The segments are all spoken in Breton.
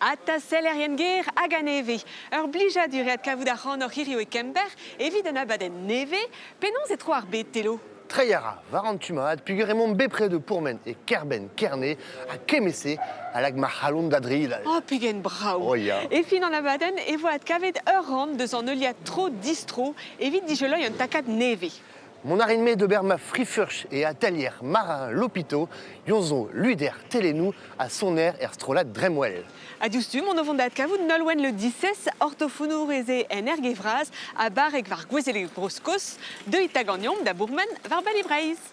Ata sellerien ger hag a-nevez. Ur blijadur eo adkavout ac'hanoc'h hiziv e Kemper evit un abadenn nevez. Penaos e tro ar bed, Telo? Treiñ a ra war an tu mat peogwir emaomp bepred o pourmen e kêr-benn Kerne ha kement-se a lak ma c'halon da dridal. Oh, pegen brav! Oh ya. E fin an abadenn e vo adkavet ur rann deus an heuliad tro-distro evit dijoleiñ un takad nevez. Mont a rin-me d'ober ma fri-furch e atalier Marin Lopito, Yonzo Luder Telenou ha soner er strollad Dremwell. Ha diouzhtu mont o vont da adkavout Nolwenn Le Disses, ortofonourez eo en Erge-Vras ha barrek war gouezeleg Bro-Skos. Deuit 'ta ganeomp da bourmen war Bali Breizh.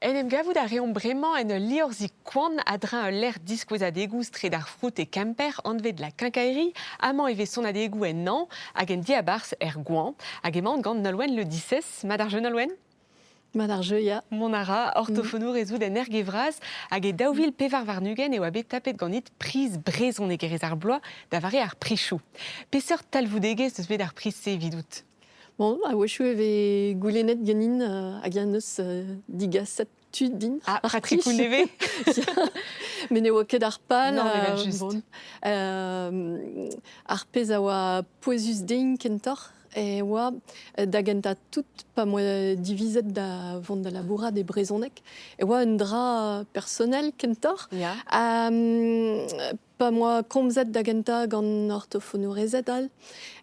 En em gavout a reomp bremañ en ul liorzhig koant a-dreñv ul lec'h diskouezadegoù straed ar Frout e Kemper anvet La Quincaillerie. Amañ e vez sonadegoù en hañv hag en diabarzh er goañv. Hag emaon gant Nolwenn Le Disses. Mat ar jeu, Nolwenn? Mat ar jeu, ya. Mont a ra ortofonour ez out en Erge-Vras hag e 2024 e oa bet tapet ganit priz brezhonegerez ar bloaz da vare ar prichoù. Peseurt talvoudegezh eus bet ar priz-se evidout? Bon, a-wechoù e vez goulennet ganin hag eñ neus digaset tud din. Ah, pratikoù nevez. Met ne oa ket ar pal. Non, evel-just. Bon. Ar pezh a oa pouezus din kentoc'h e oa da gentañ tout pa 'moa divizet da vont da labourat e brezhoneg e oa un dra personel kentoc'h. Ya. Pa 'moa komzet da gentañ gant ortofonourezed all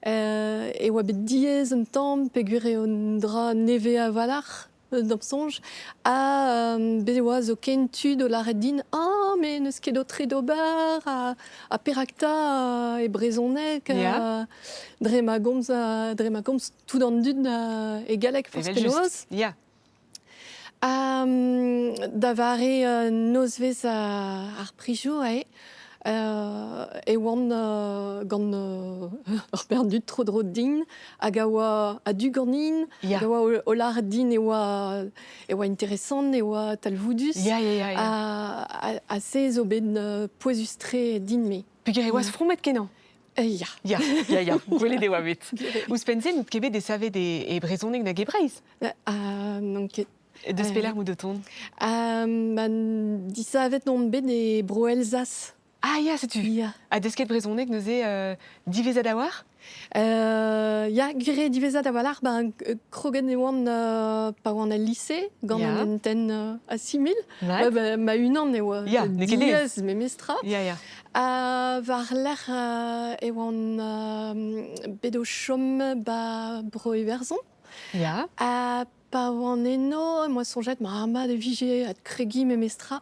e oa bet diaes un tamm peogwir eo un dra nevez a-walc'h d'am soñj ha bet e oa zoken tud o lâret din ah mais n'eus ket aotre d'ober ha perak 'ta e brezhoneg dre ma gomz dre ma komz tout an dud e galleg forzh penaos. Ya. Da vare nozvezh ar prizioù eo e oan gant ur bern dud tro-dro din hag a oa a-du ganin, hag a oa o lâret din e oa e oa interesant, e oa talvoudus. Ya, ya, ya, ya. Ha se zo bet pouezus-tre din-me. Peogwir e oas fromet-kenañ. Ya. Ya, ya, ya, gwelet e oa bet. Ouzhpenn-se, n'out ket bet desavet e brezhoneg nag e Breizh. N'on ket. Deus pelec'h out o tont? Ma disavet on bet e Bro-Elzas. Ah ya, setu. Ya. Ha desket brezhoneg neuze diwezhat a-walc'h? Ya, gwir eo diwezhat a-walc'h. Ben, kroget e oan pa oan el lise gant an hentenn Assimil. Mat. Ba, ma-unan e oa Ya, n'eo ket diaes memestra. Ya, ya. War-lerc'h e oan bet o chom ba Bro-Iwerzhon. Ya. Ha pa oan eno, em boa soñjet ma mat e vije adkregiñ memestra.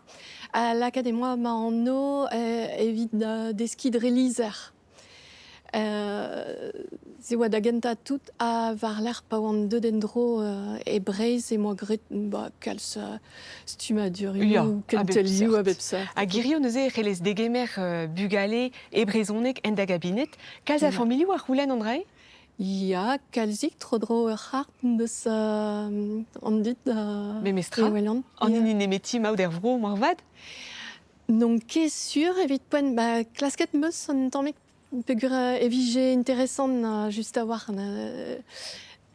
Ha lakaet em boa ma anv evit deskiñ dre lizher. Se oa da gentañ tout ha war-lerc'h pa oan deuet en-dro e Breizh em boa graet ba, kalz stummadurioù, kentelioù a bep seurt. Hag hiziv neuze e c'hellez degemer bugale e brezhoneg en da gabined. Kalz a familhoù a c'houlenn an dra-se? Ya, kalzik tro-dro ur c'hart deus an dud Memestra, e welan. An hini nemeti 'maout er vro moarvat? N'on ket sur evit poent. Ba, klasket 'm eus un tammig peogwir e vije interesant just a-walc'h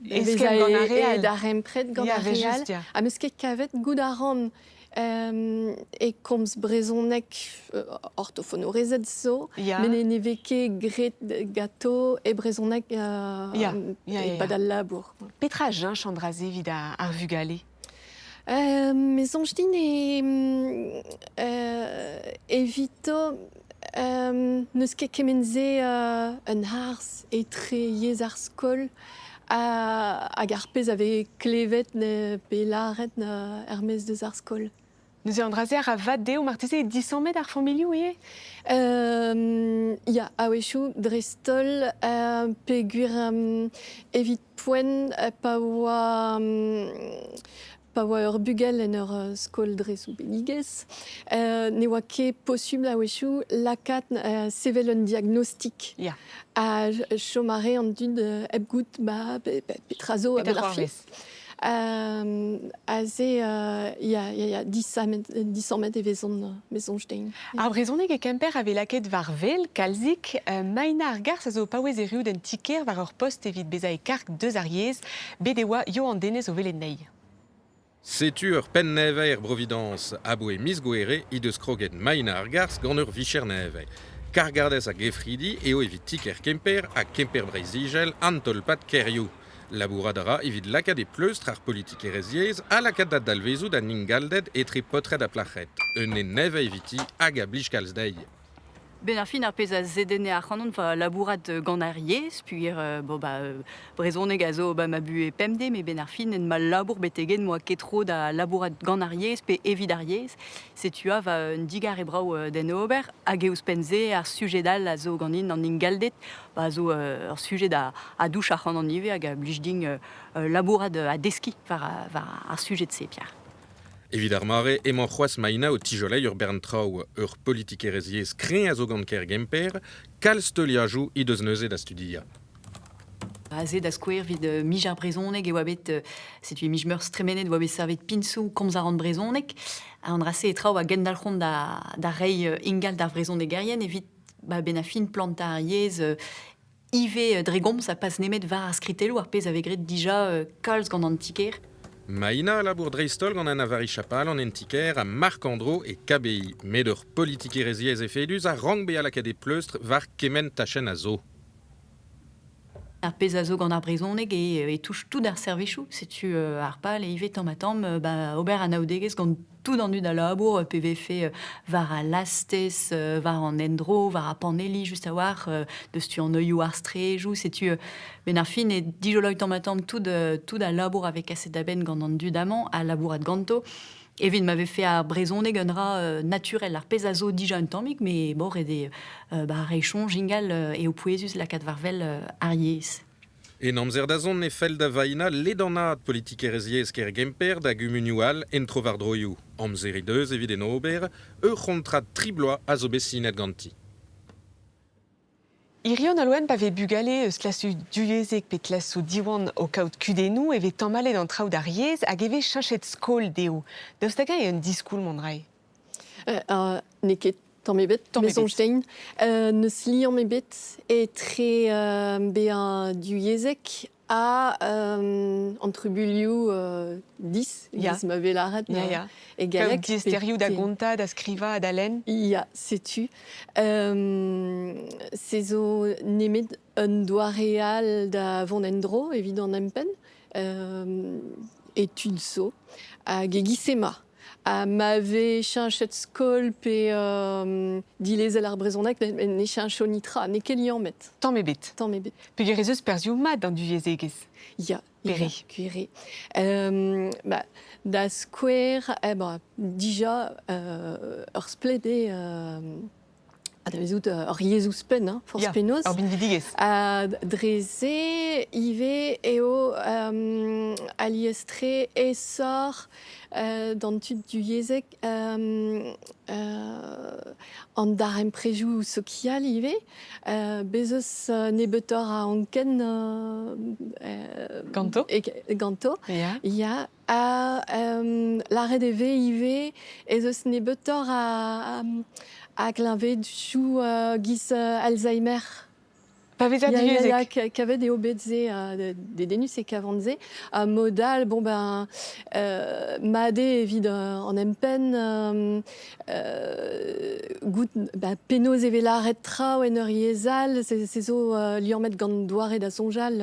Eskemm gant ar re all. Darempred gant ar re all. Ha 'm eus ket kavet goût a ran e komz brezhoneg ortofonourezed zo, met ne vez ket graet ganto e brezhoneg e-pad al labour. Petra a cheñch an dra-se evit ar vugale? Me soñj din evito n'eus ket kement-se un harz etre yezh ar skol hag ar pezh a vez klevet pe lâret er-maez deus ar skol. Neuze an dra-se a ra vad dezho marteze disammet ar familhoù ivez? Ya, a-wechoù, dreist-holl peogwir evit poent pa oa pa oa ur bugel en ur skol dre soubidigezh, ne oa ket posubl a-wechoù lakaat sevel un diagnostik. Ha chom a rae an dud hep goût ba petra zo a-benn ar fin. Aze, ya, ya, ya, disammet, disammet e vezont, me soñj din. Ar brezhoneg e Kemper a vez lakaet war wel, kalzik. Maina ar Gars a zo o paouez erruout en ti-kêr war ur post evit bezañ e karg deus ar yezh. Bet e oa Johan Denez o welet anezhi. Setu ur penn nevez er Brovidañs. Aboe miz Gouhere he deus kroget Maina ar Gars gant ur vicher nevez. Kargardez a gefridi eo evit ti-kêr Kemper ha Kemper Breizh-Izel an tolpad kêrioù. Labourat a ra evit lakaat e pleustr ar politikerezh yezh ha lakaat da dalvezout an ingalded etre paotred ha plac'hed. Un hent nevez eviti hag a blij kalz dezhi. Ben ar fin ar pezh a zedenne ac'hanon va labourat gant ar yezh peogwir bon bah brezhoneg a zo ba ma buhez pemdez met ben ar fin en ma labour betek-henn 'moa ket tro da labourat gant ar yezh pe evit ar yezh. Setu a va un digarez brav d'en ober hag e ouzhpenn-se ar sujed all a zo ganin an ingalded ba a zo ur sujed a douch ac'hanon ivez hag a blij din labourat ha deskiñ war war ar sujed-se Pierre. Evit ar mare emañ c'hoazh Maina o tijoleiñ ur bern traoù. Ur politikerezh yezh kreñv a zo gant kêr Gemper. Kalz teuliajoù he deus neuze da studiañ. Aze da skouer evit mij ar brezhoneg e oa bet setu e miz Meurzh tremenet e oa bet savet piñsoù komz a ran brezhoneg. An dra-se e traoù a gendalc'hont da, da reiñ ingal d'ar vrezhonegerien evit ba, benn ar fin plantañ ar yezh ivez dre gomz ha pas nemet war ar skritelloù, ar pezh a vez graet dija kalz gant an ti-kêr. Maïna a labour dreist-holl gant Anna-Vari Chapal an en-ti-kêr ha Marc Andro e KBI. Met ur politikerezhiezh efedus a rank bezañ lakaet e pleustr war kement tachenn a zo. Ar pezh a zo gant ar brezhoneg eo e touch tout ar servijoù. Setu ar pal eo ivez tamm-ha-tamm ba, ober anaoudegezh gant tout an dud a labour, pe vefe war al lastez, war an endro, war ar panelli just a-walc'h, deus tu an neuioù ar straejoù. Setu benn ar fin e dijoloiñ tamm-ha-tamm tout, tout al labour a vez kaset da benn gant an dud amañ, ha labourat ganto. Evit ma vefe ar brezhoneg un dra naturel, ar pezh a zo dija un tammig, met bon, ret eo ba, reiñ soñj ingal eo pouezus lakaat war-wel ar yezh. En amzer da zont e fell da Vaina ledanaat politikerezh yezh kêr Gemper da gumunioù all en tro-war-droioù. Amzer he deus evit en ober, ur c'hontrad tri bloaz a zo bet sinet ganti. Hiziv Nolwenn, pa vez bugale eus klasoù divyezhek pe klasoù Diwan o kaout kudennoù e vez tamallet an traoù d'ar yezh hag e vez cheñchet skol dezho. Daoust hag-eñ eo un diskoulm an dra-se? N'eo ket tamm ebet, Tamm me ebet. soñj din. N'eus liamm ebet etre bezañ divyezhek ha an trubuilhoù dis, giz ma vez lâret Ya, ya. e galleg. Kaout diaesterioù da gontañ, da skrivañ ha da lenn. Ya, setu. Se zo nemet un doare all da vont en-dro evit an empenn e tud zo. Hag e-giz emañ. Ha ma vez cheñchet skol pe dilezel ar brezhoneg, ne cheñcho netra, n'eo ket liammet. Tamm ebet. Tamm ebet. Peogwir ez eus perzhioù mat d'an duvyezhegezh. Ya, Pere? Gwir eo. Ba, da skouer, eh ben, dija ur splet eo anavezout ur yezh ouzhpenn, hein, forzh Ya, penaos. ur binvidigezh. Ha dre se ivez eo alies-tre aesoc'h d'an tud duyezhek an darempredoù sokial ivez. Bez' eus nebeutoc'h a anken Ganto? ganto. Ya. Ya. Ha lâret e vez ivez ez eus nebeutoc'h a, a gleñvedoù giz Alzheimer. Pa vezer Ya, ya, ya, divyezhek. kavet eo bet se, dedennus e kavan se. Ha mod all, bon ben, mat eo evit an empenn, goût ba, penaos e vez lâret traoù en ur yezh all, se zo liammet gant doare da soñjal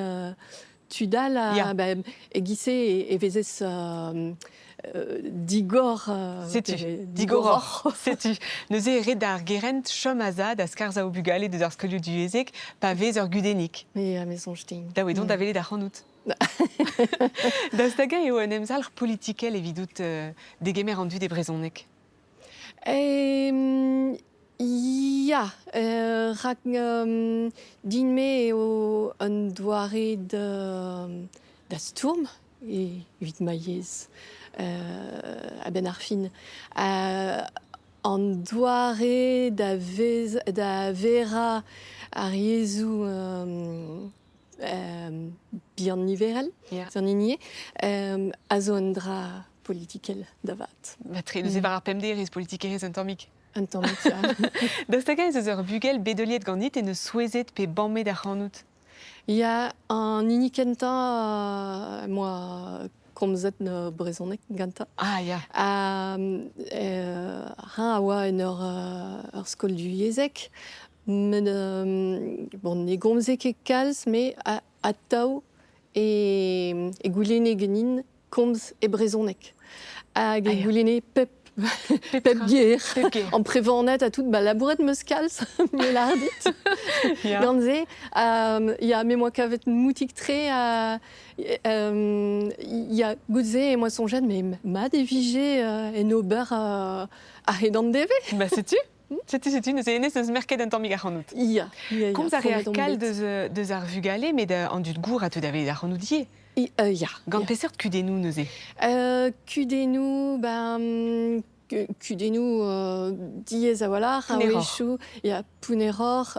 tud all. Ya. Ba, e-giz-se e vezez digor. Setu, digoroc'h. Setu. Neuze e ret d'ar gerent chom a-za da skarzhañ o bugale deus ar skolioù divyezhek pa vez ur gudennig. Ya, me soñj din. Da edont da welet ac'hanout. Daoust hag-eñ eo un emzalc'h politikel evidout degemer an dud e brezhoneg? Ya, rak din-me eo un doare da stourm evit ma yezh a-benn ar fin. An doare da vez da verañ ar yezhoù bihan-niverel, an hini eo, a zo un dra politikel da vat. Matre, neuze war ar pemderezh politikerezh un tammig. Un tammig, ya. Daoust hag-eñ ez eus ur bugel bet heuliet ganit en deus souezhet pe bammet ac'hanout? Ya, an hini kentañ em boa komzet brezhoneg gantañ. Ah ya. Ha eñ a oa en ur skol divyezhek. Met bon, ne gomze ket kalz, met atav e goulenne ganin komz e brezhoneg. Hag e goulenne pep pep ger, amprevaned ha tout, ba labouret 'm eus kalz, me lâr dit. Gant se, ya, me 'moa kavet moutik-tre, ya, goude-se e moa soñjet, mais mat e vije en ober a-hed an devezh. Ba setu. Setu, setu, neuze hennezh eus merket un tammig ac'hanout. Ya, ya, ya. Komz a reer kalz deus ar vugale, met an dud gour a teu da vezañ ac'hanout ivez. Ya. Gant peseurt kudennoù neuze? Kudennoù, ben, kudennoù diaes a-walc'h a-wechoù. Ya, pounneroc'h,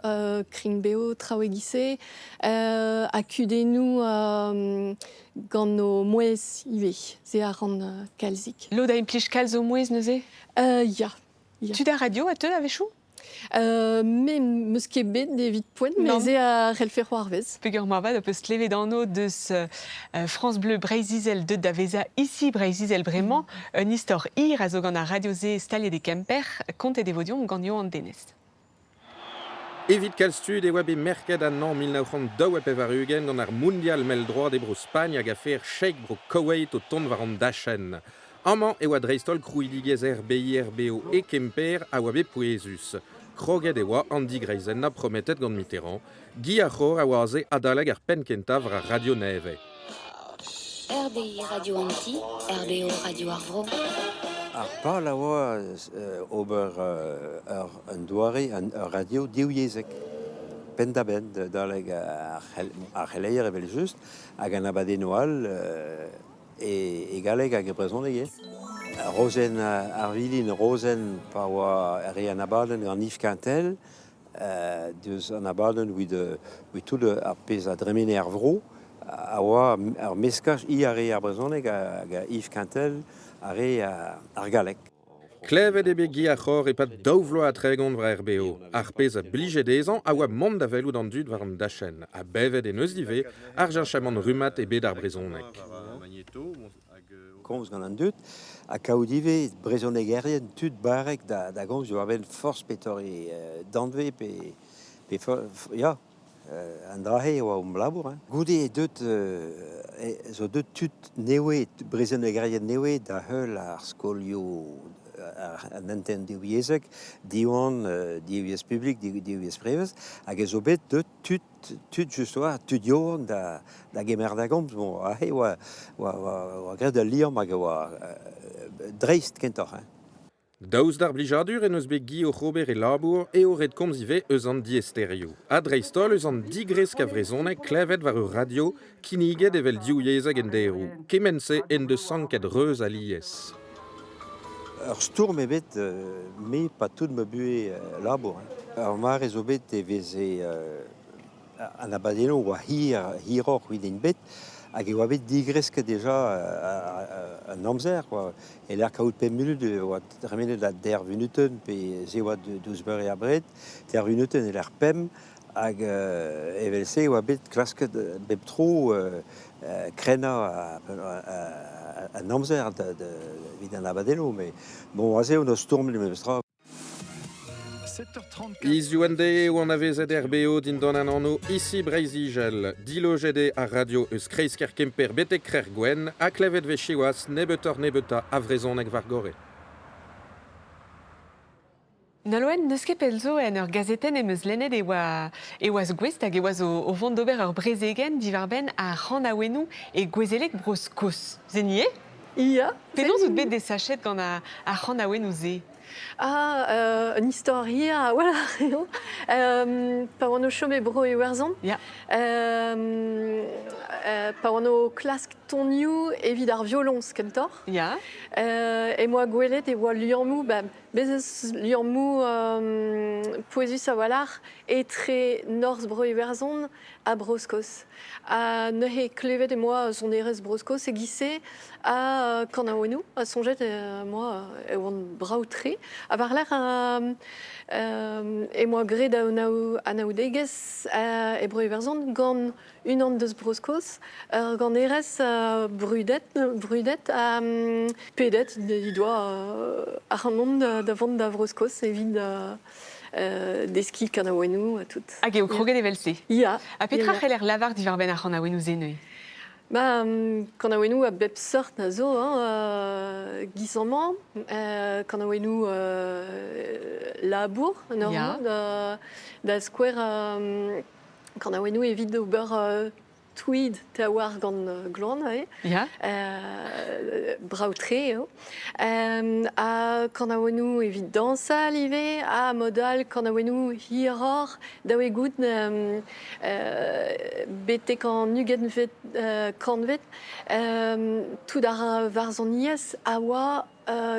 krign-bev, traoù e-giz-se. Ha kudennoù gant o mouezh ivez. Se a ran kalzik. Lod a implij kalz o mouezh neuze? Ya. Ya. Tud ar radio a teu a-wechoù? Me 'meus ket bet evit poent, met se a c'hellfe c'hoarvez. Peger moarvat ho peus klevet anv deus France Bleu Breizh-Izel deuet da vezañ ici Breizh-Izel bremañ. Un istor hir a zo gant ar radio-se staliet e Kemper. Kontet e vo deomp gant Yoann Denez. Evit kalz tud e oa bet merket an hañv 1982 gant ar Mundial mell-droad e Bro-Spagn hag afer Sheikh Bro Koweït o tont war an dachenn. Amañ e oa dreist-holl krouidigezh RBIRBO e Kemper a oa bet pouezus. Kroget e oa an digreizennañ prometet gant Mitterrand. Guy ar C'horr a oa aze adalek ar penn-kentañ war ar radio nevez. RBI Radio Anti, RBO Radio ar Vro. Ar pal a oa ober un doare, ur radio divyezhek penn-da-benn adalek ar c'heleier evel-just hag an abadennoù all e galleg hag e brezhoneg ivez. Rozenn ar Vilin, Rozenn pa oa re an abadenn gant Yves Quintel, deus an abadenn evit tout ar pezh a dremene er vro, a oa ar meskaj hi a re ar brezhoneg hag Yves Quintel a re ar galleg. Klevet eo bet Guy ar C'horr e-pad daou vloaz ha tregont war RBO. Ar pezh a blije dezhañ a oa mont da welout an dud war an dachenn, ha bevet en deus ivez ar cheñchamant rummad e bed ar brezhoneg. Komz gant an dud ha kaout ivez brezhonegerien tud barrek da gomz diwar-benn forzh petore danvez pe, pe ya, an dra-se e oa hom labour. Hein. Goude eo deut, zo deut tud nevez, brezhonegerien nevez da heul ar skolioù an hentenn divyezhek, Diwan, divyezh publik, divyezh prevez, hag ez zo bet deut tud tud just oa, tud yaouank da, da gemer da gomz. Bon, aze oa, oa, oa, oa graet ul liamm hag e oa dreist kentoc'h. Hein. Daoust d'ar blijadur en deus bet Guy oc'h ober e labour eo ret komz ivez eus an diaesterioù, ha dreist-holl eus an digresk a vrezhoneg klevet war ur radio kinniget evel divyezhek en deroù. Kement-se en deus sanket reuz alies. Ur stourm ebet, me pa tout ma buhez labour. Hein. Ur mare zo bet e veze an abadennoù oa hir, hiroc'h evit int bet, hag e oa bet digresket deja an amzer, quoi. E-lec'h kaout pemp munut e oa tremenet da deir vunutenn, pe se oa deus beure abred, teir vunutenn e-lec'h pemp, hag evel-se e oa bet klasket bep tro krennañ an amzer evit an abadennoù, met bon, aze on o stourm memestra. Hiziv en deiz eo anavezet RBO dindan an anv Ici Breizh-Izel. Dilojet eo ar radio eus kreiz-kêr Kemper betek Krec'h-Gwenn ha klevet 'vez siwazh nebeutoc'h-nebeutañ a vrezhoneg war gorre. Nolwenn, n'eus ket pell zo en ur gazetenn em eus lennet e oa e oas gouest hag e oas o, o vont d'ober ur brezegenn diwar-benn ar c'hanaouennoù e gouezeleg Bro-Skos. Se n'y est? Ya. Penaos out bet desachet gant ar, ar c'hanaouennoù-se? Ah, un istor hir a-walc'h eo. Pa oan o chom e Bro-Iwerzhon, Ya. Pa oan o klask tonioù evit ar violoñs kentoc'h, Ya. Em boa gwelet e oa liammoù, ba, bez' eus liammoù pouezus a-walc'h etre norzh Bro-Iwerzhon ha Bro-Skos. Ha neuze klevet em boa sonerezh Bro-Skos e-giz-se ha kanaouennoù ha soñjet em boa e oant brav-tre. Ha war-lerc'h em boa graet anaoudegezh e Bro-Iwerzhon gant unan deus Bro-Skos, ur ganerez brudet, brudet ha pedet he doa ac'hanon da vont da Vro-Skos evit deskiñ kanaouennoù ha tout. Hag eo kroget evel-se? Ya. Ha petra c'heller lavar diwar-benn ar c'hanaouennoù-se neuze? Ba, kanaouennoù a bep seurt a zo, hein, giz amañ, kanaouennoù labour, en ur mod, da skouer kanaouennoù evit ober tweed te a oar gant gloan ivez. Ya. Brav-tre eo. Ha kanaouennoù evit dañsal ivez, ha mod all kanaouennoù hiroc'h, dav eo goût betek an ugentvet kantved. Tout ar varzhoniezh a oa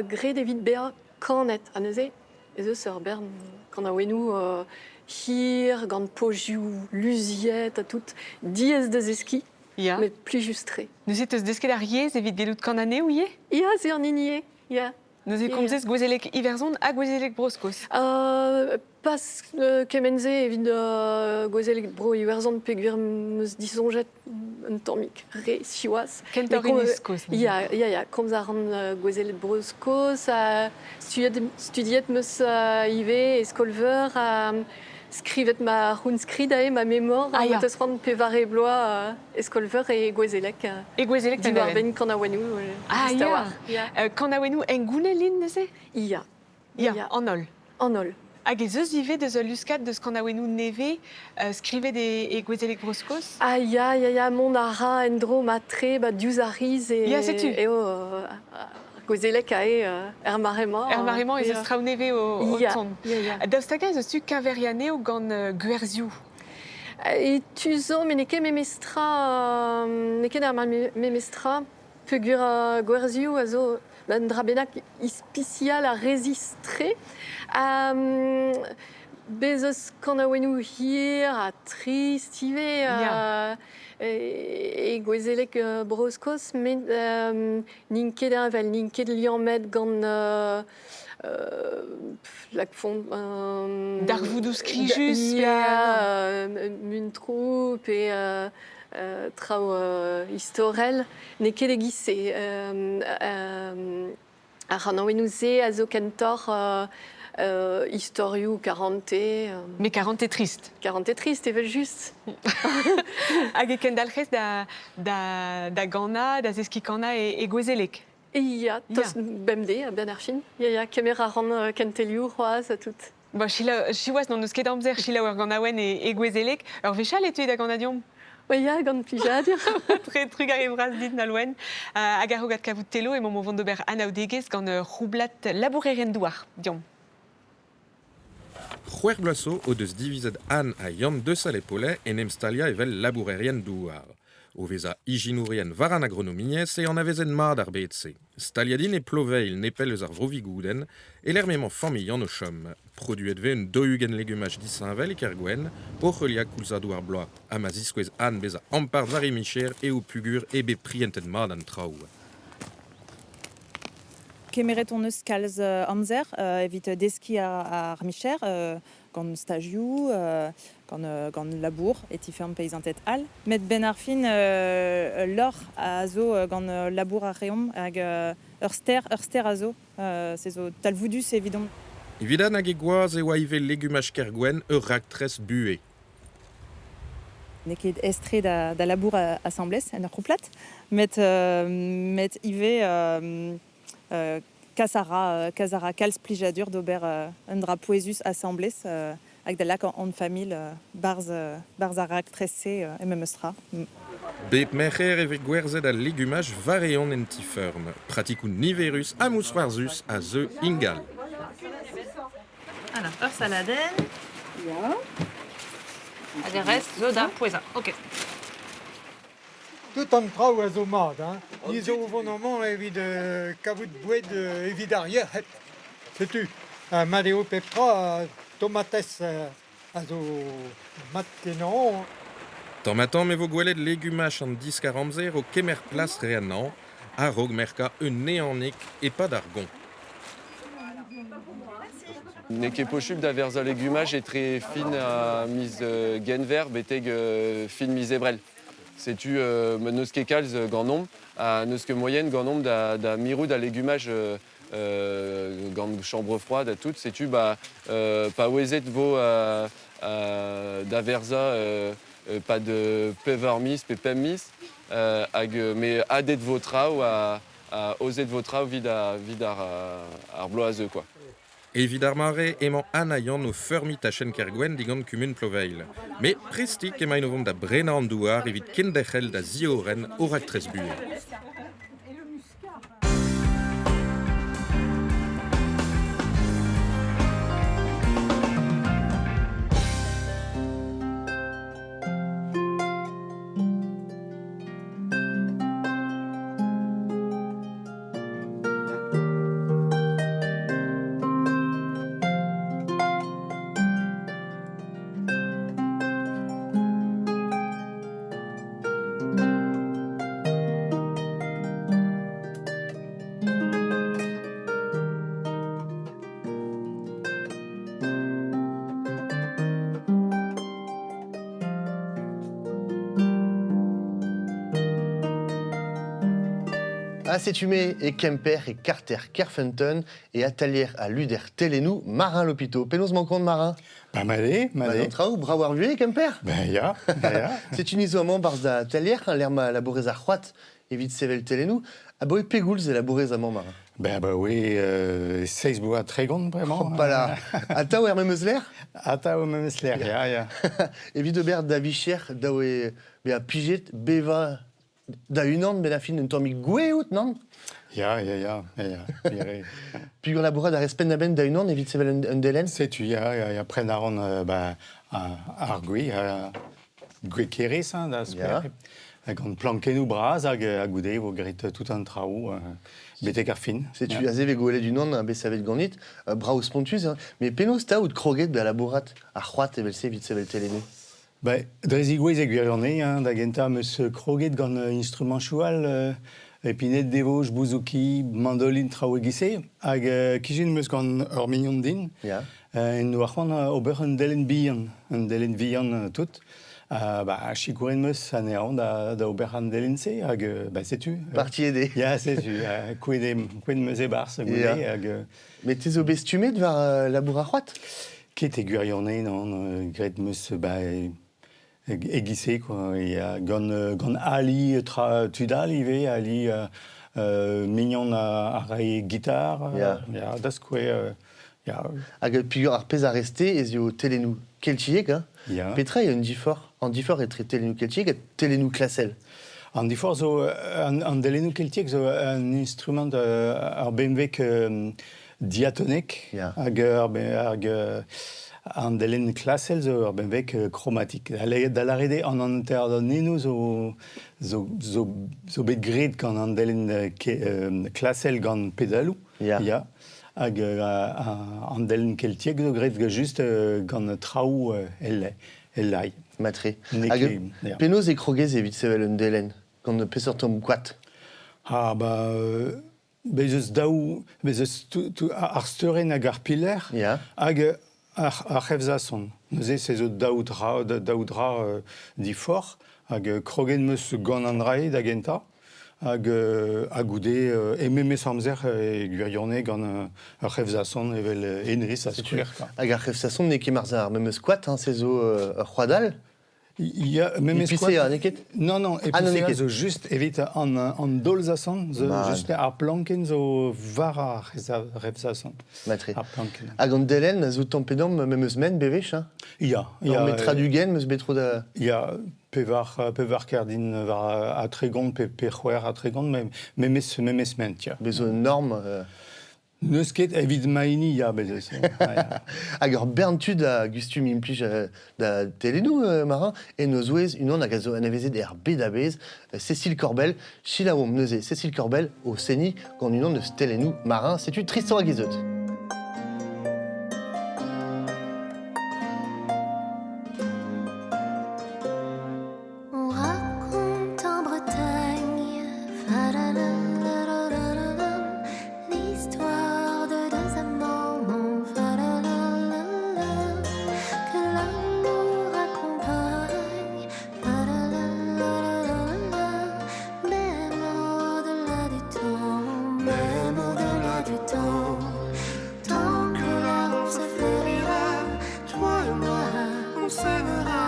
graet evit bezañ kanet. Ha neuze ez eus ur bern kanaouennoù hir, gant pozioù luziet ha tout, diaes da zeskiñ, Ya. met plijus-tre. Neuze 'teus desket ar yezh evit gellout kanañ anezho ivez? Ya, se an hini eo, ya. Neuze Ya. komzez gouezeleg Iwerzhon ha gouezeleg Bro-Skos. Pas kement-se evit gouezeleg Bro-Iwerzhon peogwir 'm eus disoñjet un tammig re siwazh. Kentoc'h hini Skos. Ya, ya, ya, komz a ran gouezeleg Bro-Skos, studiet, studiet 'm eus ivez e skol-veur, skrivet ma c'hounskrid aze, ma memor, Ah, ya. ma teus c'hoant pevare bloaz e skol-veur e gouezeleg. E gouezeleg Diwar-benn kanaouennoù, Ah, just ya. a-walc'h. Ya. Kanaouennoù hengounel int neuze? Ya. Ya, an holl. An holl. Hag ez eus ivez deus ul luskad deus kanaouennoù nevez skrivet e, e gouezeleg Bro-Skos? Ah ya, ya, ya, mont a ra en-dro mat-tre ba, diouzh ar riz e, Ya, setu. eo ar gouezeleg ae er mare-mañ. Er mare-mañ ez eus traoù nevez o, o Ya, tont. ya, ya. Daoust hag-eñ ez eus tu keñveriañ anezho gant gwerzioù? E tu zo, met n'eo ket memestra, n'eo ket ar memestra peogwir gwerzioù a zo un dra bennak ispisial ha resist-tre. Bez eus kanaouennoù hir ha trist ivez e gouezeleg Bro-Skos, met n'int ket heñvel, n'int ket liammet gant lakfomp Darvoudoù skrijus Ya, muntroù pe traoù istorel. N'eo ket e-giz-se. Ar c'hanaouennoù-se a zo kentoc'h istorioù karante. Mais karante trist. Karante trist, evel-just. Hag e kendalc'hez da, da, da ganañ, da zeskiñ kanañ e, e gouezeleg. Ya, tost bemdez, a-benn ar fin. Ya, ya, kemer a ran kentelioù c'hoazh ha tout. Bon, siwazh n'hon eus ket amzer selaou ur ganaouenn e, e gouezeleg. Ur wech all e teuy da ganañ deomp. Ya, gant plijadur. Tre trugarez bras dit, Nolwenn. Hag a-raok adkavout Telo emaomp o vont d'ober anaoudegezh gant ur c'houblad labourerien-douar. Deomp. C'hwec'h bloaz zo o deus divizet Anne ha Yann de Salepollet en em staliañ evel labourerien-douar. O vezañ ijinourien war an agronomiezh e anavezent mat ar bed-se. Staliet int e Ploveilh nepell eus ar Vro-Vigoudenn, e-lec'h m'emañ familh Yann o chom. Produet 'vez un daou-ugent legumaj disheñvel e Kergwenn, oc'h heuliañ koulzadoù ar bloaz. Ha ma ziskouez Anne bezañ ampart war he micher eo pugur eo bet prientet mat an traoù. Kemeret hon eus kalz amzer evit deskiñ ar micher gant stagioù, gant, gant labour e ti-feurm peizanted all. Met 'benn ar fin, lorc'h a zo gant labour a reomp hag ur ster, ur ster a zo. Se zo talvoudus evidomp. Evit Anne hag he gwaz e oa ivez legumaj Kergwenn ur raktres buhez. N'eo ket aes-tre da, da labour asambles en ur c'houplad, met, met ivez Kas a ra, kas a ra kalz plijadur d'ober un dra pouezus asambles hag da lakaat hon familh 'barzh 'barzh ar raktres-se e memes tra. Bep merc'her e vez gwerzhet al legumaj war-eeun en ti-feurm. Pratikoù niverus ha mousc'hoarzhus a zeu ingal. Alors, ur saladenn. Ya. Hag ar rest zo da pouezañ. Ok. Tout an traoù a zo mat, hein. Ni zo o vont amañ evit kavout boued evit ar yec'hed. Setu, mat eo pep tra, tomatez a zo mat-kenañ. Tamm-ha-tamm e vo gwelet legumaj an diskar-amzer o kemer plas re anezhañ a-raok merkañ un ehanig e-pad ar goañv. N'eo ket posupl da verzañ legumaj etre fin a miz Genver betek fin miz Ebrel. Setu n'eus ket kalz ganeomp ha n'eus ket moaien ganeomp da mirout al legumaj gant chambre froide ha tout. Setu ba paouezet vo da verzañ pad pevar miz pe pemp miz hag met adet vo traoù ha aozet vo traoù evit ar bloaz a zeu quoi. Evit ar mare emañ Anna Yann o feurmiñ tachenn Kergwenn digant kumun Ploveilh. Met prestik emaint o vont da brenañ an douar evit kenderc'hel da ziorren o raktres buhez. Ha setu me e Kemper, e karter Kerfeunteun, e atalier ha luder Telenou, Marin Lopiteau. Penaos 'mañ kont, Marin? Ba mat eo, mat eo. An traoù, brav ar vuhez e Kemper? Ben ya, ya. Setu ni zo amañ 'barzh da atalier, lec'h ma labourez ar c'hoad evit sevel telennoù. Abaoe pegoulz e labourez amañ, Marin? Ben abaoe seizh bloaz 30 bremañ. Hopala. Atav er memes lec'h? Atav er memes lec'h, ya, ya. Evit ober da vicher, dav eo bezañ plijet, bevañ da-unan, benn ar fin un tammig gouez out, nann? Ya, ya, ya, ya, ya. Peogwir labourat a rez penn-da-benn da-unan evit sevel un delenn? Setu, ya, ya, ya, pren a ran ba, ar gwez, gwez kerez, hein, da skouer. Gant plankennoù bras hag goude e vo graet tout an traoù betek ar fin. Setu aze vez gwelet unan bet savet ganit, brav spontus, hein. Mais penaos 'ta out kroget da labourat ar c'hoad evel-se evit sevel telennoù? Ben, dre zigouezh e gwirionez, hein, da gentañ 'm eus kroget gant instrumantoù all, epined devoj, bouzouki, mandolin, traoù e-giz-se. Hag kichen 'm eus gant ur mignon din, en doa c'hoant ober un delenn bihan, un delenn vihan tout. Ba, sikouret 'm eus anezhañ da ober an delenn-se hag ba, setu. Parti eo. Ya, setu, kouezhet 'm eus e-barzh goude hag... Met te zo bet stummet war labour ar c'hoad? Ket e gwirionez, non. Graet 'm eus ba, e-giz-se, quoi. Ya, gant Ali tra, tud all ivez, Ali mignon a rae gitar, ya, da skouer. Ya. Hag peogwir ar pezh a rez-te ez eo telennoù keltiek, hein? Ya. Petra eo an diforc'h, an diforc'h etre telennoù keltiek ha telennoù klasel? An diforc'h zo, an delennoù keltiek zo un instrument, ur benveg diatonek hag hag an delenn klasel zo ur benveg kromatik. Da lâret eo an hanterdennoù zo zo zo zo bet graet gant an delenn klasel gant pedaloù. Ya. Hag an delenn keltiek zo graet just gant traoù el el Matre. Hag penaos e krogez evit sevel un delenn? Gant peseurt tamm koad? Ah bah bez eus daou bez eus ar steurenn hag ar piler hag ar c'hevzason. Neuze se zo daou dra diforc'h hag kroget 'm eus gant an dra-se da gentañ hag ha goude e memes amzer e gwirionez gant ur c'hevzason evel hennezh a skouer. Hag ar c'hevzason n'eo ket marse ar memes koad, hein, se zo ur c'hoad all? Ya, memes Epicea, n'eo ket? Non, non, Ah, non, n'eo epicea ket. zo just evit an, an dolzasan, zo Mad. just ar planken zo war ar revzasan. Matre. Ar planken. Hag an delen a zo tamm pe damm memes men bewech, hein? Ya, Ya, ya. metra dugen, meus bet tro da... Ya, pevar kerdin war a tregont, pe c'hwec'h a tregont, memes, memes ment, ya. Bez zo un norm... N'eus ket evit ma hini, ya, bez eus. Ya. Hag ur bern tud a gustum implij da telenou, marin, e noz ouez unan hag a zo anavezet er bed a-bezh, Cécile Corbel, selaouomp neuze Cécile Corbel o seniñ gant unan eus telenou marin, setu Tristan hag Iseut. On raconte en Bretagne fa-la-la-la-la-la-la, l'histoire de deux amants fa-la-la-la-la, que l'amour accompagne fa-la-la-la-la-la, même au-delà du temps, même au-delà du temps. Tant que la ronce fleurira, toi et moi, on s'aimera.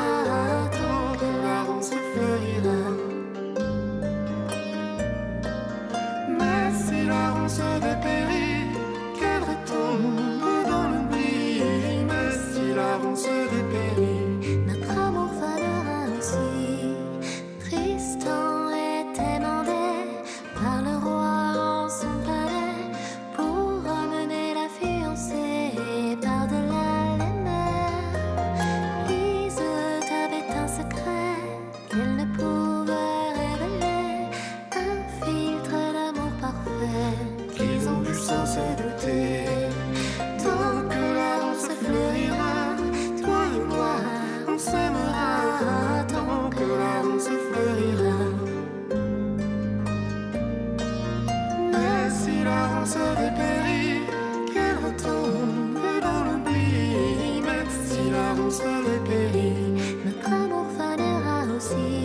Tant que la ronce fleurira. Mais si la ronce dépérit, qu'elle retombe dans l'oubli. Mais si la ronce dépérit, Notre amour fanera aussi. Tristan était mandé par le roi en son palais pour amener la fiancée par-delà les mers. Iseut avait un secret qu'elle ne pouvait révéler, un filtre d'amour parfait qu'ils ont dû sans se douter. Tant que la ronce fleurira, toi et moi, on s'aimera. Tant que la ronce fleurira. Mais si la ronce dépérit, qu'elle retombe dans l'oubli. Mais si la ronce dépérit, Notre amour fanera aussi.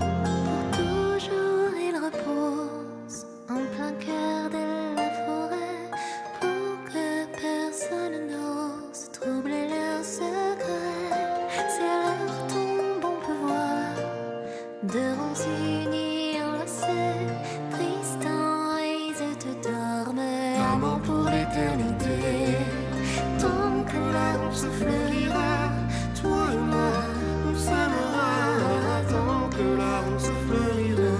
Pour toujours il repose en plein cœur de la forêt, pour que personne n'ose troubler leur secret. C'est leur tombe, on peut voir deux ronces unies enlacées. Tristan et Iseut dorment, amants pour l'éternité. Tant que la ronce fleurira, toi et moi, on s'aimera. Tant que la ronce fleurira.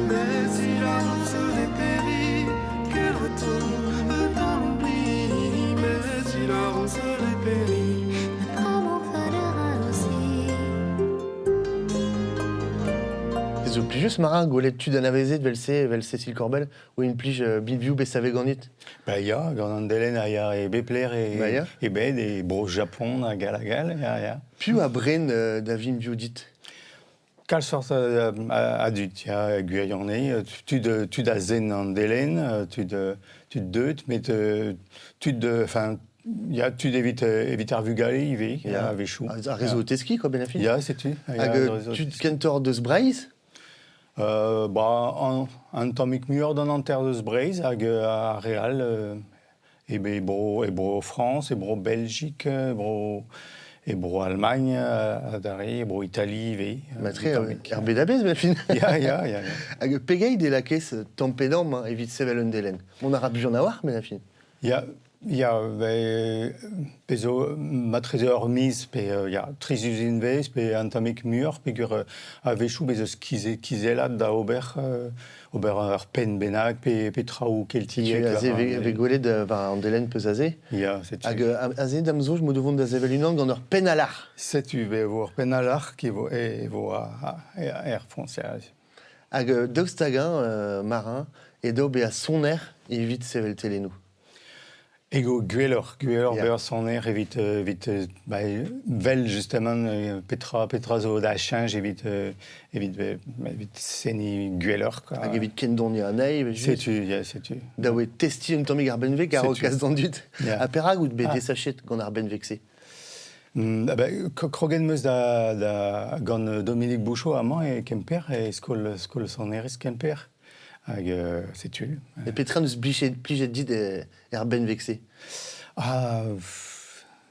Mais si la ronce dépérit, qu'elle retombe dans l'oubli. Mais si la ronce dépérit, Notre amour fanera aussi. Zo plijus marin gwelet tud anavezet vel-se, vel Cécile Corbel, o implij binvioù bet savet ganit. Ba ya, gant an delen a ya e bepler e, Ba ya. e bed e bro Japon hag al hag al, ya, ya. Piv a bren da vinvioù dit? Kalz sort a dud, ya, gwirionez, tud a zen an delen, tud deut, met tud, enfin, ya, tud evit, evit ar vugale ivez, ya, a-wechoù. Ar re zo o teskiñ, quoi, ben a fin. Ya, setu. Ya, Hag ar re zo o tud teskiñ. kentoc'h deus Breizh? Ba, an tammig muioc'h d'an hanter deus Breizh hag ar re all e be bro, e bro Frañs, e bro Belgique, e bro Allemagne, adarre, e bro Italie ivez. Matre, un tammig. er bed a-bezh, ben a fin. Ya, ya, ya, ya. Hag pegeit e lakez tamm pe damm, hein, evit sevel un delen? Mont a ra buan a-walc'h, ben a fin. Ya, ya, be, pe zo matreze ur miz, pe ya, tri sizhunvezh, pe un tammig muioc'h, peogwir a-wechoù bez eus kizellat da ober, ober ur penn bennak, pe traoù keltiek. Setu aze war ve gwelet war an delen peus aze. Ya, setu. Hag aze da'm soñj mod o vont da sevel unan gant ur penn alarc'h. Setu, be vo ur penn alarc'h ki vo, e vo a, er foñs, ya. Hag daoust hag-eñ, marin, edo bezañ soner evit sevel telennoù? Ego gwelloc'h, gwelloc'h Ya. bezañ soner evit, evit ba, vel justement petra zo da cheñch evit, evit, evit seniñ gwelloc'h, quoi. Hag evit kendoniañ anezhi, evel just. Setu, ya, setu. Da oe testiñ un tammig ar benveg a-raok Setu. kas d'an dud. Ya. Ha perak out bet Ah. desachet gant ar benveg-se? Ah ben, kroget 'm eus da, da gant Dominique Bouchot amañ e Kemper, e skol, skol sonerezh Kemper. Hag setu. E petra 'neus plijet, plijet dit er benveg-se? Ah,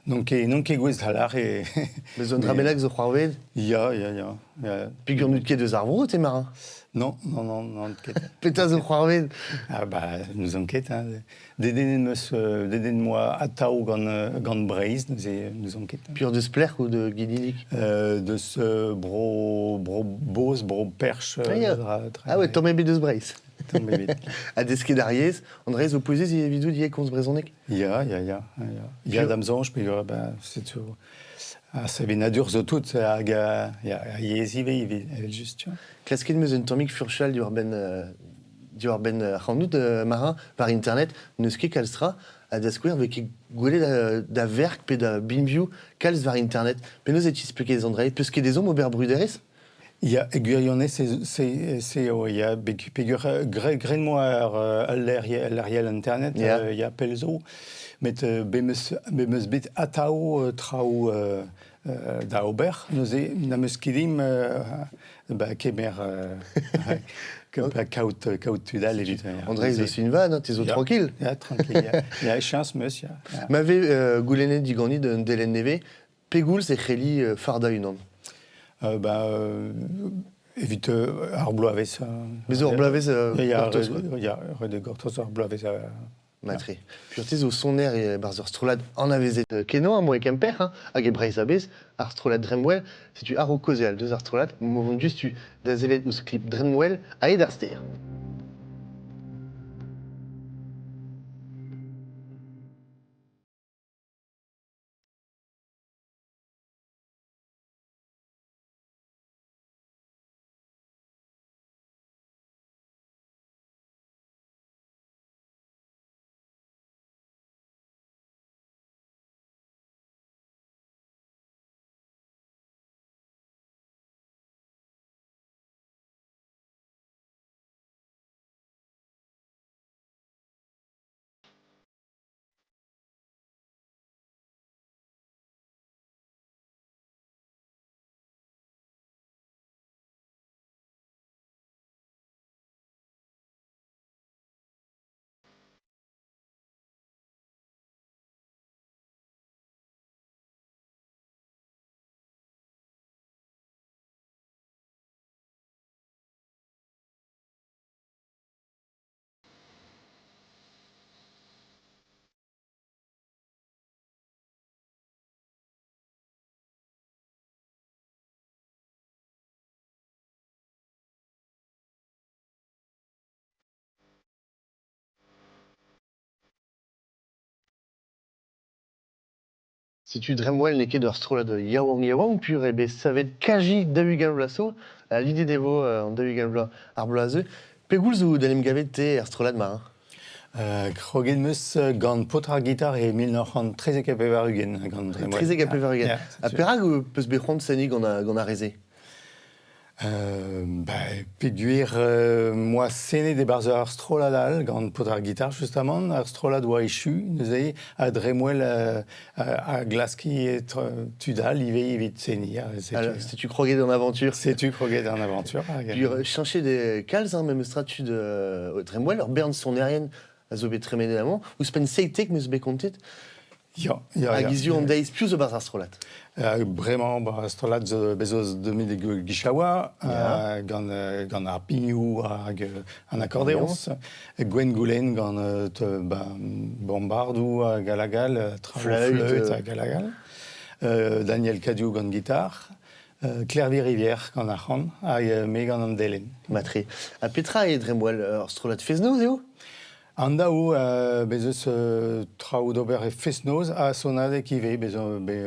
n'on ket, n'on ket gouest da lâr e... Mais zo un dra bennak zo c'hoarvezet? Ya, ya, ya. ya. Peogwir n'out ket eus ar vro, te, Marin? Non, non, non, non, ket. Petra zo c'hoarvezet? Ah bah, n'ouzon ket. Hein. Dedennet 'm eus, dedennet 'moa atav gant, gant Breizh, neuze n'ouzon ket. Pur deus plec'h ou de Guinidig? Deus bro, bro Boz, bro Perche. Ah, ya. Ah ouais, tamm ebet deus Breizh. Tamm ebet. Ha desket ar yezh, an dra zo pouezus evidout ivez komz brezhoneg? Ya, ya, ya. Ya, ya da'm soñj, peogwir ben, setu ar sevenadur zo tout hag ya, ar yezh ivez, evel-just. Klasket 'm eus un tammig furchal diwar-benn diwar-benn ac'hanout, Marin, war internet, n'eus ket kalz tra. Ha da skouer, vez ket gwelet da verk pe da binvioù kalz war internet. Penaos e tisplegez an dra? Peus ket ezhomm ober bruderezh? Ya, e gwirionez, c'est eo, ya, peogwir graet 'moa ul lec'hienn internet, ya, pell zo, met bet 'm eus bet atav traoù da ober. Neuze n'am eus ket dimp ba, kemer kaout, kaout tud all evit... André zo sinvan, hein, te zo tranquille. Ya, tranquille, ya. Ya, chañs 'm eus, ya. Ma vez goulennet diganit un delenn nevez, pegoulz e c'helli fardañ unan? Ba, evit ar bloavezh... Bez ur bloavezh gortoz, Ya, ret eo gortoz ar bloavezh. Matre. Purte zo soner e-barzh ur strollad anavezet kenañ amañ e Kemper hein, hag e Breizh a-bezh, ar strollad Dremmwel. Setu a-raok kaozeal deus ar strollad, mo vont diouzhtu da sellet ouzh klip Dremmwel a-hed ar stêr. Setu Dremmwel n'eo ket ur strollad yaouank-yaouank pur eo bet savet kaji 40 vloaz zo. Ha lidet e vo an 40 vloaz ar bloaz-se. Pegoulz out en em gavet te er strollad-mañ? Kroget 'm eus gant paotr ar gitar e 1993 gant Dremmwel. 93. Ha perak peus bet c'hoant seniñ gant ar re-se? Bah, peogwir 'moa senet e-barzh ur strollad all gant paotr ar gitar justamant, ar strollad oa echu neuze ha Dremmwel a glaske tud all ivez evit seniñ. Alors, setu kroget an aventure. Setu kroget an aventure. Puis cheñchet kalz hein, memes tra tud Dremmwel, ur bern sonerien a zo bet tremenet amañ. Ouzhpenn 17 'meus bet kontet. Ya, ya, Hag ya. hiziv an deiz, piv zo 'barzh ar strollad? Bremañ, ba, strollad zo bez eus Dominique Guichaoua, gant, gant ar pignoù hag an akordeoñs, Gwen Goulen gant ba, bombardoù hag all hag all, traoù Fleüt, fleüt hag all hag all, Daniel Cadiou gant gitar, Klervi Rivière gant ar c'han hag me gant an delenn. Matre. Ha petra eo Dremmwel? Ur strollad fest-noz eo? An daou, bez eus traoù d'ober e fest-noz ha sonadeg ivez, bez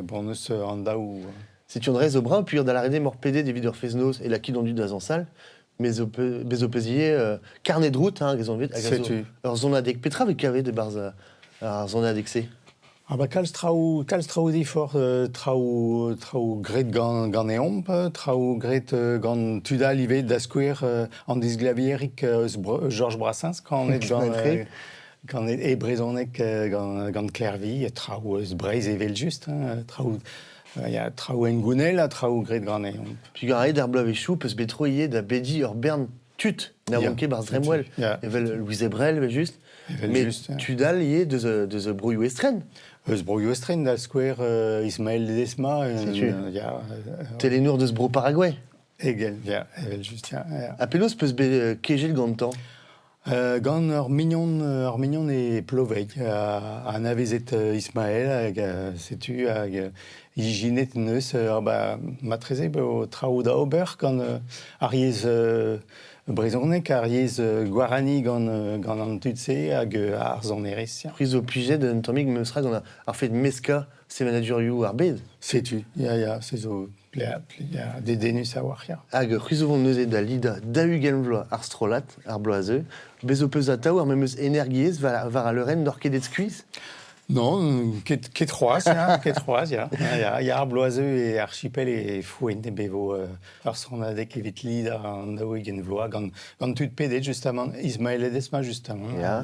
bon eus an daou. Setu an dra zo brav puilh da lâret eo emaoc'h pedet evit ur fest-noz e lakit an dud da zañsal, met zo bez zo peus ivez karnet route hein, hag ez hag a zo Setu. ur sonadeg. Petra vez kavet e-barzh ar sonadeg-se? Ah bah kalz traoù, kalz traoù diforc'h, traoù, traoù graet gant, ganeomp, traoù graet gant tud all ivez, da skouer an disglavierig eus Georges Brassens, kanet gant, kanet e brezhoneg gant, gant Klervi, traoù eus Breizh evel-just, hein, traoù, Ya, traoù hengounel ha traoù graet ganeomp. Peogwir aet ar bloavezhioù peus bet tro ivez da bediñ ur bern tud na oant ket 'barzh Dremwell, evel Louise Ebrel evel-just, met tud all ivez deus broioù estren. Eus broioù estren, da skouer Ismaël Ledesma. Setu. Telennour deus bro Paraguay. Egel, ya, evel-just, ya. Ha penaos peus bet kejet gantañ? Gant ur mignon, ur mignon e Ploveg, anavezet Ismaël, hag setu hag ijinet en deus ba, matreze eo traoù da ober gant ar yezh brezhoneg, ar yezh gwarani gant, gant an tud-se hag ar sonerezh. C'hwi zo plijet un tammig memes tra gant ar fed meskañ sevenadurioù ar bed. Setu, ya, ya, se zo Ya, ya, dedennus a-walc'h, ya. Hag c'hwi zo vont neuze da lidañ 40 vloaz ar strollad, ar bloaz-se. Bez' ho peus atav ar memes energiezh war al leurenn n'oc'h ket aet skuizh? Non, ket, ket c'hoazh, ya, ket c'hoazh, ya. Ya, ya, ar bloaz-se e archipel e Fouent e bevo ur sonadeg evit lidañ an 40 vloaz gant, gant tud pedet justamant, Ismaël Ledesma justamant, Ya.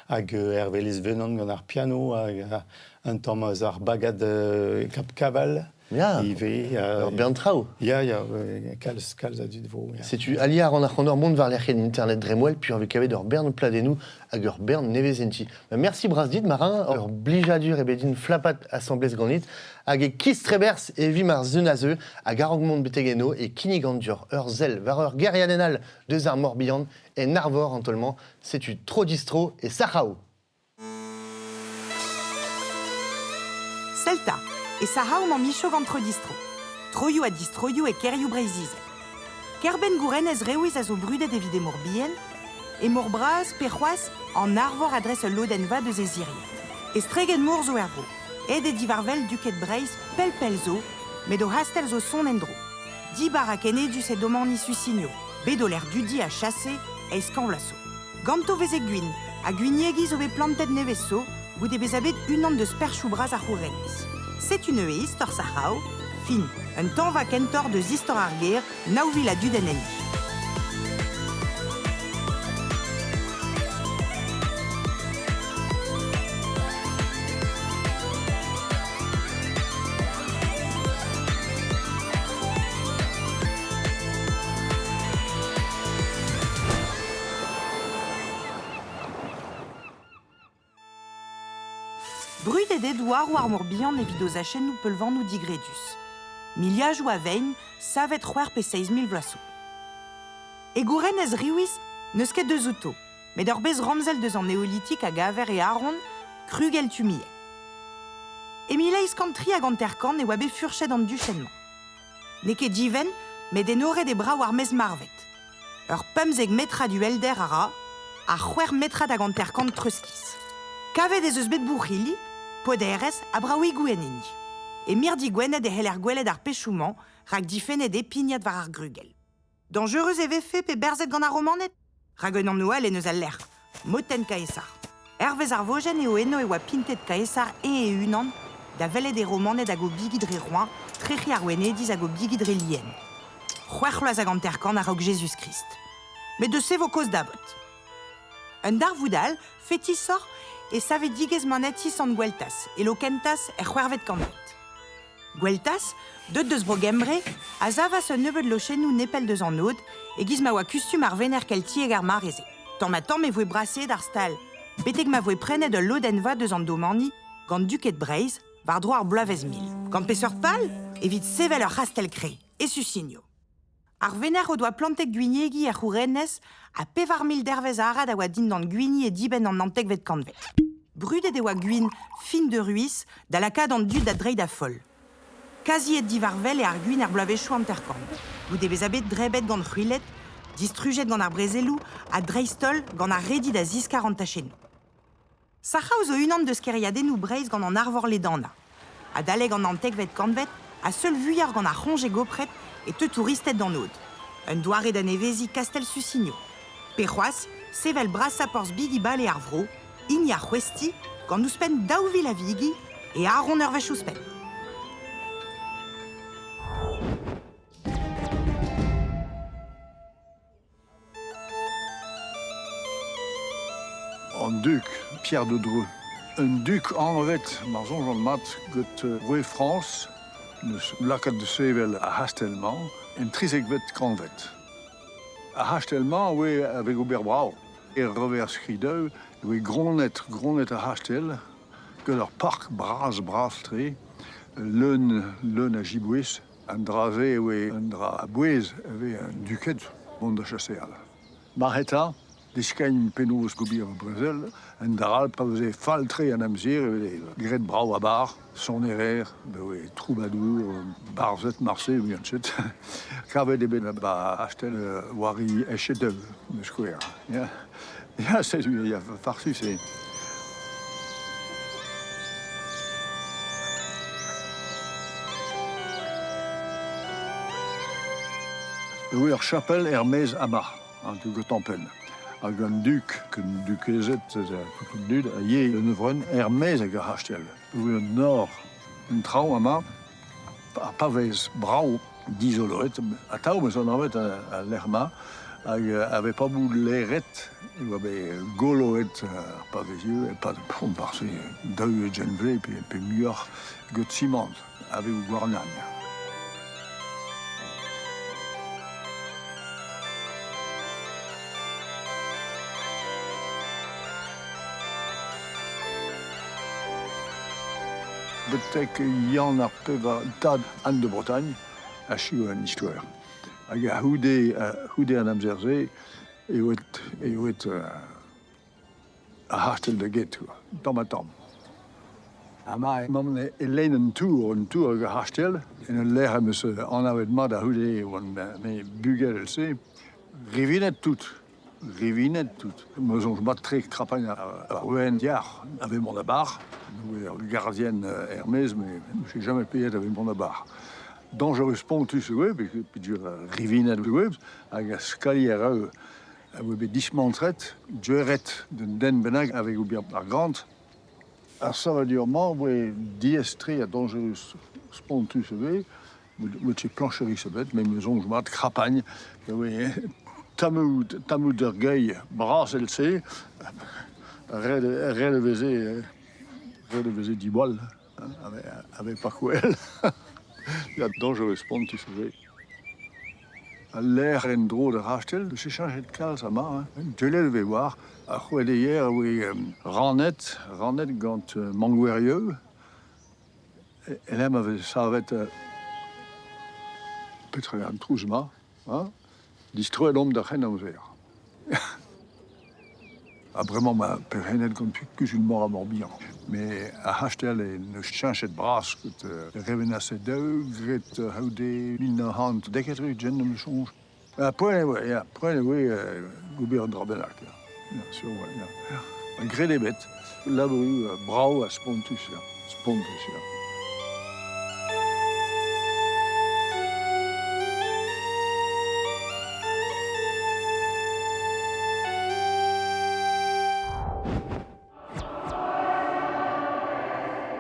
hag Hervé Lesvenan gant ar piano, hag un tamm eus ar bagad Cap Caval. Ya, ivez. Ur bern traoù. Ya, ya, kalz, kalz a dud vo. Ya. Setu ali a ran ac'hanoc'h mont war lec'hienn internet Dremwell puis ur kavet ur bern pladennoù hag ur bern nevezenti. Merci bras dit, Marin, ur blijadur eo bet din flapat asambles ganit hag e kistreberzh e vimp ar sun a-zeu hag a-raok mont betek eno e kinnigan deoc'h ur sell war ur gêriadenn all deus ar Morbihan en Arvor an taol-mañ. Setu tro distro e Sac'haou. Sell 'ta, e Sahao 'mañ Micho gant Tro-Distro. Troioù ha distroioù e kêrioù Breizh-Izel. Kêr-benn Gourenez Rewiz a zo brudet evit he mor bihan, he mor bras pe c'hoazh an arvor a dres ul lodenn vat eus he ziriad. Estreget mor zo er vro. Aet eo diwar-wel duked Breizh pell-pell zo, met o c'hastell zo sonn en-dro. Dibar ha kenedus eo domani Susinio, bet o lec'h dudi ha chase eizh kant vloaz zo. Ganto 'veze gwin, ha gwiniegi zo bet plantet nevez zo, goude bezañ bet unan deus perzhioù bras ar c'hourenez. Setu neuze istor Sac'hao, fin, un tañva kentoc'h deus istor ar gêr, 9,000 a dud en enni. Brudet eo douaroù ar Mor-Bihan evit o zachennoù peulvanoù digredus. Miliadoù a vein savet c'hwec'h pe 7 mil vloaz zo. E gourenez Riwiz n'eus ket deus outo, met ur bez ramzel deus an neolitik a gaver e Aron, krugell Tumieg. E 1853 e oa bet furchet an duchenn-mañ. N'eo ket divent, met enoret eo brav ar maez marvet. Ur 15 metrad uhelder a ra, ha c'hwec'h metrad hag 50 treuzkiz. Kavet ez eus bet bouc'hili, poderezh ha bravigoù en hini. E mirdi Gwened e c'heller gwelet ar pechoù-mañ rak difennet eo pignat war ar grugell. Dañjerus e vefe pe berzet gant ar Romaned? Rak un anv all en deus al lec'h, Motenn Kaesar. Hervez ar vojenn eo eno e oa pintet Kaesar eñ e-unan da welet e Romaned hag o bigi dre Rouen trec'hiñ ar Wenediz hag o bigi dre lien. C'hwec'h vloaz hag 50 a-raok Jezuz-Krist. Met deus se vo kaoz dabot. Un darvoud all, fetisoc'h, e savedigezh manati Sant Gweltaz, e Lokentaz, er c'hwec'hvet kantved. Gweltaz, deuet deus Bro-Gembre, a savas un nebeud lochennoù nepell deus an aod, e-giz ma oa kustum ar venec'h keltiek ar mare-se. Tamm-ha-tamm e voe braseet ar stal, betek ma voe prenet ul lodenn vat deus an domani gant duked Breizh war-dro ar bloavezh 1000. Gant peseurt pal? Evit sevel ur c'hastell-kre, e Susinio. Ar venec'h o doa plantet gwiniegi er c'hourenez ha 4000 dervezh arat a oa dindan gwini e dibenn an naontekvet kantved. Brudet e oa gwin fin de Ruiz da lakaat an dud da dreiñ da foll. Kaziet diwar-wel eo ar gwin er bloavezhioù 50, goude bezañ bet drebet gant c'hwiled, distrujet gant ar brezeloù ha dreist-holl gant ar redi da ziskar an tachennoù. Sac'hau zo unan deus kêriadennoù Breizh gant an arvor ledanañ. Adalek an naontekvet kantved ha seul vuioc'h gant ar c'hoñje gopret e teu touristed d'an aod. Un doare da neveziñ kastell Susinio. Pe c'hoazh, sevel brasañ porzh bigi-bale ar vro, hini ar C'hwesti, gant ouzhpenn 2000 a vigi e Aron ur wech ouzhpenn. An dug, Pierre de Dreux. Un dug anvet, mar soñjan mat, get roue Frañs. Neus lakaet da sevel ar c'hastell-mañ en 13vet kantved. Ar c'hastell-mañ a oe a vez ober brav. Er rever skridoù e oe gronnet, gronnet ar c'hastell gant ur park bras-bras-tre, leun, leun a jiboez. An dra-se e oe un dra a-bouez e vez an duked mont da chaseal. Marc'heta, deskagn penaos ober ar brezel, un dra all pa veze fall-tre an amzer e veze graet brav a-bar, sonerer, e troubadour, barzhed marse, muiañ ket. Kavet eo bet ba c'hastell war e echedoù, da skouer. Ya, ya setu ya, farsus eo. E oe ur chapel er-maez amañ, an tu Gotampen. Hag an dug, an dukezed, tout an dud, a yee un vreun er-maez ag ar c'hastell. E oe un nor en traoñ amañ, ha pa vez brav dizoloet, atav 'meus anavet al lec'h-mañ, hag a vez pas bout leret e oa bet goloet ar pavezioù e-pad marse 40 vloaz pe muioc'h get simant a-vezoù gwarnan. Betek Yann ar Pevar tad Anne de Bretagne achiu an istor. Hag a-c'houde a-c'houde an amzer-se eo aet eo aet ar c'hastell da get, tamm-ha-tamm. Ha ma emaon e lein an tour, an tour hag ar c'hastell, en ul lec'h em eus anavet mat a-c'houde e oan me bugel èl-se, rivinet tout. Rivinet tout. Me soñj mat-tre krapañ ar we'enn yar a vez mont a-bar. Ur gardienne er-maez, mais j'ai jamais payet a vez mont a-bar. Dañjerus spontus e oe, peogwir rivinet e oe, hag ar skalier a oe bet dismantret, dioueret d'un den bennak avec ober ar grant. Ar savadur-mañ oe diaes-tre ha dañjerus spontus e oe, Met plañcheris ebet, met me soñj mat krapagn e oe tammoù tammoù d'ur geilh bras èl-se. Ret ret e veze ret e veze diwall avec pa c'hwel. Ya dañjerus spontus e vez. Al lec'h en-dro d'ar c'hastell, 'se cheñchet kalz amañ hein. Deuet e vez war ar c'hoadeier a oe rannet, rannet gant mangoerioù. E-lec'h ma vez savet petra eo an trouz-mañ, hein? Distroet omp d'ar c'hrennamzer. Ha bremañ ma perc'hennet gant kuzul-mor ar Morbihan. Mais ar c'hastell en deus cheñchet bras get revenaset-daou, graet c'houde 1910 am eus soñj. Ha poent e oa, ya, poent e oa ober un dra bennak, ya. Ya, sur oa, ya. Ha graet eo bet. Labourioù brav ha spontus, ya. Spontus, ya.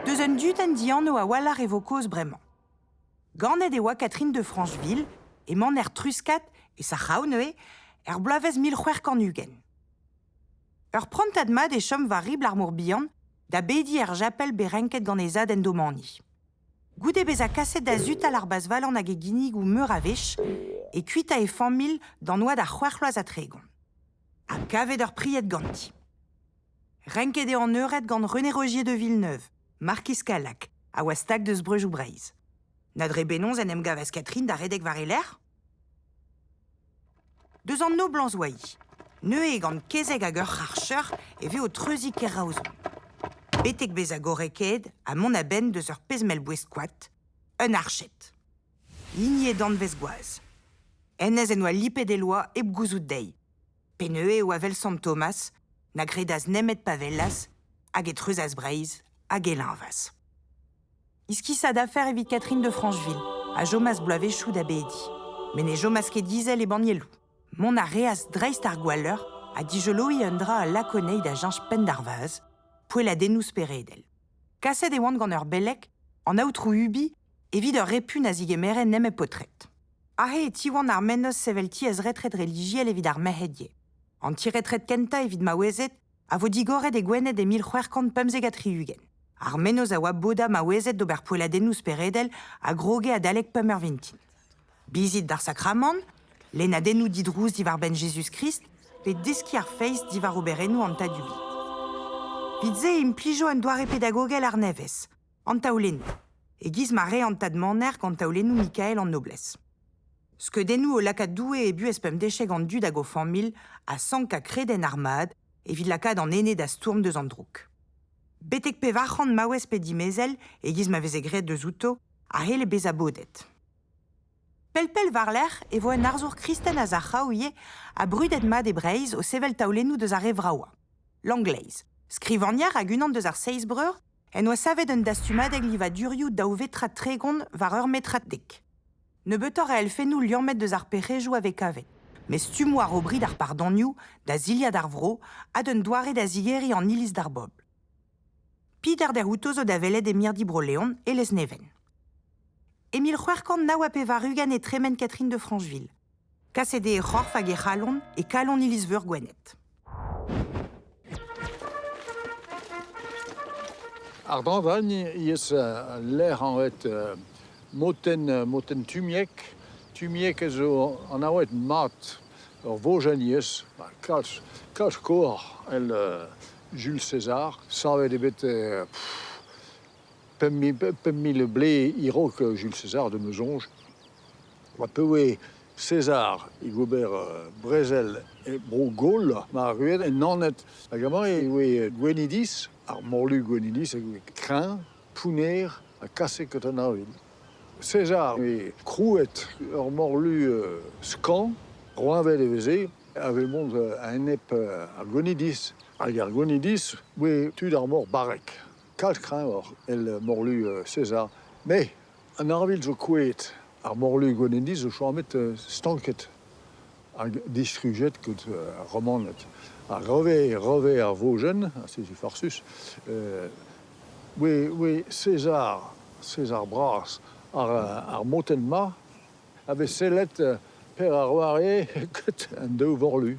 Deus un dudenn dianv a-walc'h e vo kaoz bremañ. Ganet e oa Catherine de Francheville e maner Truskat, e Sac'hau neuze, er bloavezh 1620. Ur prantad mat e chom war ribl ar Mor-Bihan da bediñ er japel bet renket gant he zad en domani. Goude bezañ kaset da sutal ar bazhvalan hag e ginnigoù meur a wech, e kuita e familh d'an oad a c'hwec'h vloaz ha 30. Ha kavet ur pried ganti. Renket eo an eured gant René Rogier de Villeneuve, markiz Callac, a oa stag deus Breujoù Breizh. Na dre penaos en em gavas Catherine da redek war e lerc'h? Deus an noblañs oa-hi. Neuze gant kezeg hag ur c'harcher e vez o treuziñ Kêr-Raozon. Betek bezañ gorrekaet ha mont a-benn deus ur pezh mell boest-koad, un arched. Hini e danvez gwaz. Hennezh en doa lipet e loa hep gouzout dezhi. Pe neuze e oa 'vel Sant Thomas, na gredas nemet pa welas, hag e treuzas Breizh, hag e leñvas. Iskisat afer evit Catherine de Francheville, a chomas bloavezhioù da bediñ. Met ne chomas ket izel e bannieloù. Mont a reas dreist ar gwalleur ha dijoloiñ un dra a lako anezhi da cheñch penn d'ar vazh, poelladennoù speredel. Kaset e oant gant ur beleg, an aotrou Ubi, evit ur repu na zigemere nemet paotred. Aze e tiwan ar mennozh sevel tiez retred relijiel evit ar merc'hed ivez. An ti-retred kentañ evit maouezed a vo digoret e Gwened e 1675. Ar mennozh a oa bodañ maouezed d'ober poelladennoù speredel a groge adalek pemp eur vintin. Bizit d'ar sakramant, lennadennoù didrouz diwar-benn Jezuz-Krist pe deskiñ ar feiz diwar oberennoù an Tad Ubi. Evit se e implijo un doare pedagogel arnevez, an taolennoù, e-giz ma rae an Tad Maner gant taolennoù Mikael an Noblez. Skeudennoù o lakaat Doue e buhez pemdeziek an dud hag o familh a sankañ kredenn ar mad evit lakaat an ene da stourm deus an droug. Betek 400 maouez pe dimezell, e-giz ma veze graet deus outo, a c'helle bezañ bodet. Pell-pell war-lerc'h e vo un arzour kristen a Zac'hau ivez ha brudet mat e Breizh o sevel taolennoù deus ar re vravañ, Langleiz, skrivagner hag unan deus ar Seiz Breur, en doa savet un dastumadeg livadurioù daou vetrad 30 war ur metrad 10. Nebeutoc'h a elfennoù liammet deus ar pec'hejoù a vez kavet, met stummoù a ro bri d'ar pardonioù, da zilhad ar vro ha d'un doare da zigeriñ an iliz d'ar bobl. Peter Derouto zo da welet e mirdi Bro-Leon e Lesneven. E 1689 e tremen Catherine de Francheville. Kaset eo he c'horf hag he c'halon e kalon iliz-veur Gwened. Ar Drañvañ ivez lec'h anvet Motenn, Motenn Tumieg. Tumieg a zo anavet mat ur vojenn ivez, kalz, kalz kozhoc'h èl Jules César. Savet eo bet 5000 vloaz e-raok Jules César, de ma soñj. Ma peue César e gober brezel e Bro-Gaul, ma arruet en Naoned. Hag amañ e oe Gwennidis, ar morlu Gwennidis, hag e oe kreñv, pounner ha kaset gant an avel. César e krouet ur morlu skañv, roeñvet e veze, a vez mont a-enep ar Gwennidis. Hag ar Gwennidis oe tud ar mor barrek. Kalz kreñvoc'h èl morlu César. Met an avel zo kouezhet. Ar morlu Gwennidis zo chomet stanket hag distrujet get ar Romaned. Ha reve, reve ar vojenn, ha setu farsus, oe César, César bras ar, ar motenn-mañ a vez sellet per ar oare get an daou vorlu.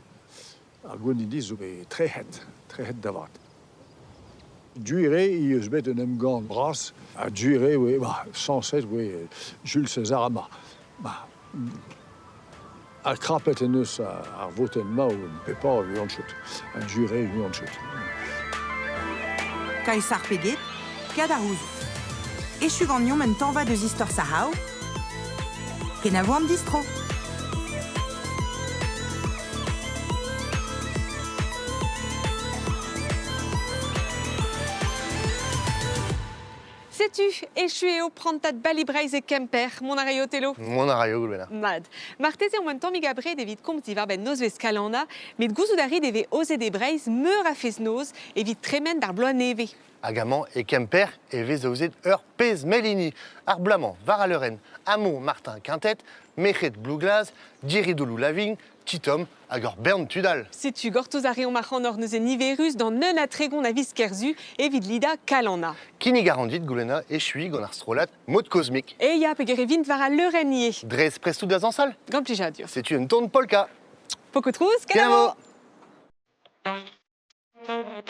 Ar Gwennidis zo bet trec'het, trec'het da vat. Gwir eo he eus bet un emgann bras ha gwir eo e oa sañset oe Jules César amañ. Ma, ha krapet en deus ar votenn-mañ pe pa e ha gwir eo e oant Kaesar pe get, kad ar gouzout. Echu ganeomp un tañva deus istor Sahao. Kenavo an distro! Setu, echu eo prantad Bali Breizh e Kemper. Mont a raio Telo? Mont a raio, Goulwena. Mat. Marteze omp un tammig abred evit komz diwar-benn nozvezh Kalanna, met gouzout a rit e vez aozet e Breizh meur a fest-noz evit tremen d'ar bloaz nevez. Hag amañ e Kemper e vez aozet ur pezh mell hini. Ar bloaz-mañ, war al leurenn, Hamon Martin Quintet, Merc'hed Blouglaz, Diridoulou Lavigne, Titom hag ur bern tud all. Setu gortoz a reomp ac'hanoc'h neuze niverus d'an 31 a viz Kerzu evit lidañ Kalanna. Kinnig a ran dit goulennañ echuiñ gant ar strollad Mod Kozmik. E ya, peger e vint war al leurenn ivez. Dres prest out da zañsal? Gant plijadur. Setu un ton polka. Pokotrouz, kenavo! Kenavo!